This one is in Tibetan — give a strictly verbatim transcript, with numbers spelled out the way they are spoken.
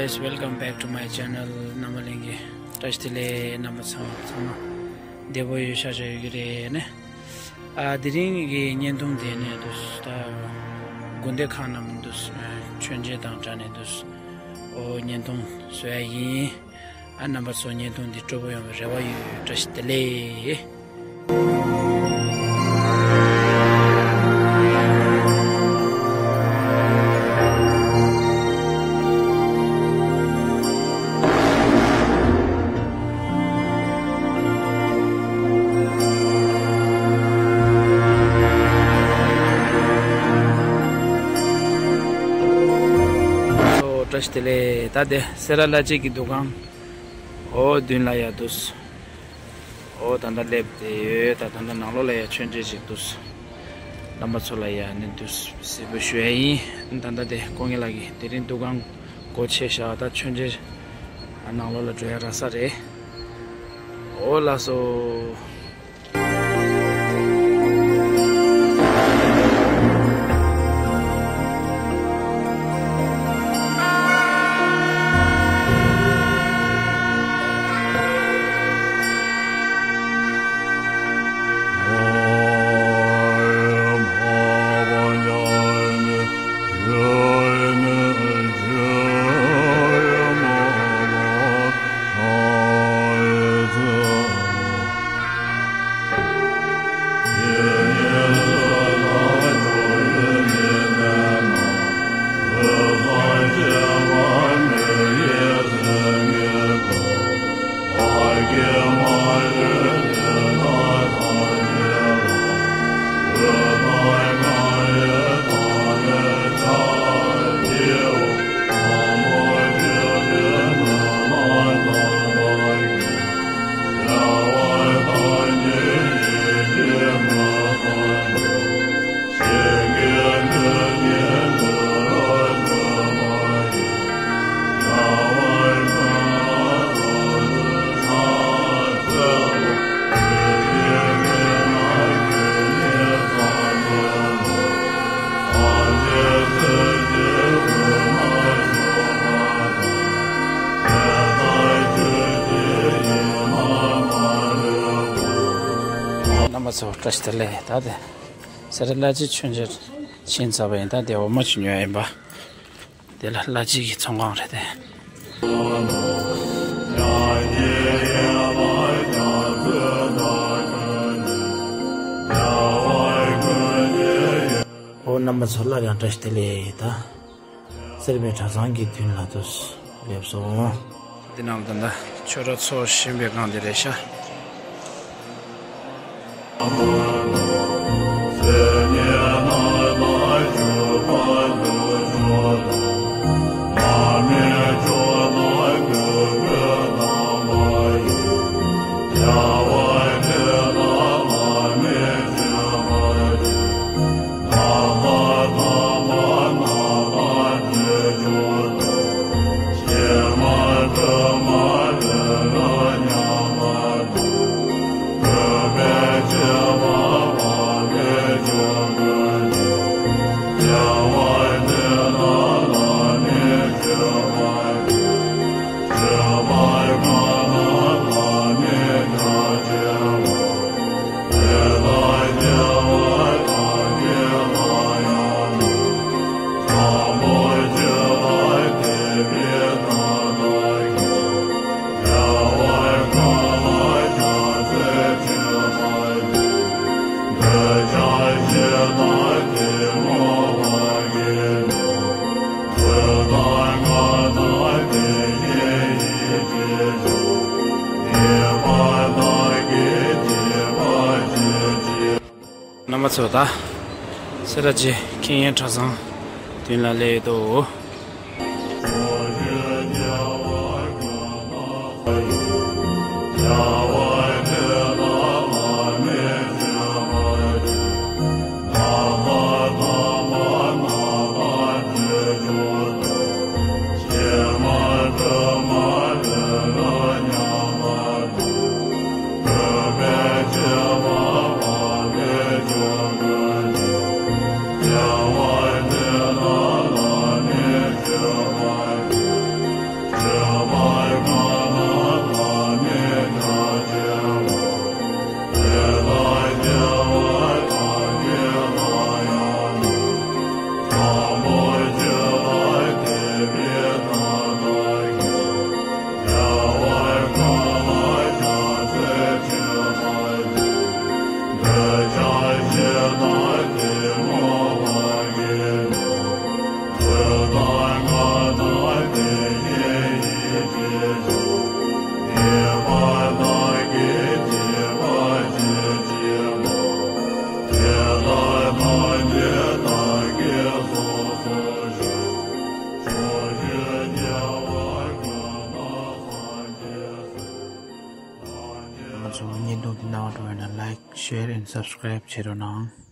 Guys, welcome back to my channel. རྣམ་པ་ལྷན་རྒྱས་བཀྲ་ཤིས་བདེ་ལེགས། རྣམ་པ་ཚང་མ་ཚང་མ་བདེ་པོ་ཡོད་ཤག་ཤག་ཡོད་ཀྱི་རེད་ནས། ཨ་དེ་རིང་གི་བརྙན་ཐུང་དེ་ནས་འདུག་ད་དགོན་སྡེ་ཁག་ནང་འདུག་མཆོད་མཇལ་དང་སྦྲགས་ནས་འདུག་ཨོ་བརྙན་ཐུང་བཟོ་ཡ་ཡིན། ཨ་རྣམ་པ་ཚོ་བརྙན་ཐུང་འདི་སྤྲོ་པོ་ཡོང་བའི་རེ་བ་ཡོད། བཀྲ་ཤིས་བདེ་ལེགས། བཀྲ་ཤིས་བདེ་ལེགས། ད་དེ་སེ་ར་བླ་སྤྱི་གི་འདུ་ཁང་། ཨོ་མདུན་ལ་ཡ་འདུག་ཨོ་ད་ལྟ་སླེབས་བསྡད་ཡོད། ད་ད་ལྟ་ནང་ལོགས་ལ་ཡ་མཆོད་མཇལ་ཅིག་འདུག་རྣམ་པ་ཚོ་ལ་ཡ་ནི་འདུག་གཟིགས་འབུལ་ཞུ་ཡ་ཡིན། ད་ལྟ་དེ་སྐུ་ངལ་ལགས་ཀྱིས་དེ་རིང་འདུ་ཁང་སྒོ་ཕྱེ་བཞག་ད་མཆོད་མཇལ་ནང་ལོགས་ལ་འགྲོ་ཡ་རག་ས་རེད། ཨོ་ལགས་སོ། རྣམ་པ་ཚོ་བཀྲ་ཤིས་བདེ་ལེགས། ད་དེ་སེ་ར་བླ་སྤྱི་མཆོད་མཇལ་ཕྱིན་ཚར་བ་ཡིན། ད་དེ་འོ་མ་ཅིག་ཉོ་ཡ་ཡིན་པ། དེ་ལ་བླ་སྤྱི་གི་ཚོང་ཁང་རེད་དེ། ཨོ་རྣམ་པ་ཚོ་སླར་ཡང་བཀྲ་ཤིས་བདེ་ལེགས། ད་སེར་པའི་གྲྭ་ཚང་གི་མདུན་ལ་དུ་སླེབས་སོང་། འདི་ནང་ད་ལྟ་ཆོས་གྲྭ་ཚོགས་བཞིན་པའི་སྒང་འདི་རེད་ཤག་རྣམ་པ་ཚོ། ད་སེ་ར་བྱེས་ཁེངས་ཡངས་གྲྭ་ཚང་མདུན་ལ་སླེབས་ཡོད་དོ། ང་ཚོ་བརྙན་ཐུང་འདི་རྣ་བར་འགྲོ་བ་ཡིན་ན། Like, share and subscribe བྱེད་རོགས་གནང་།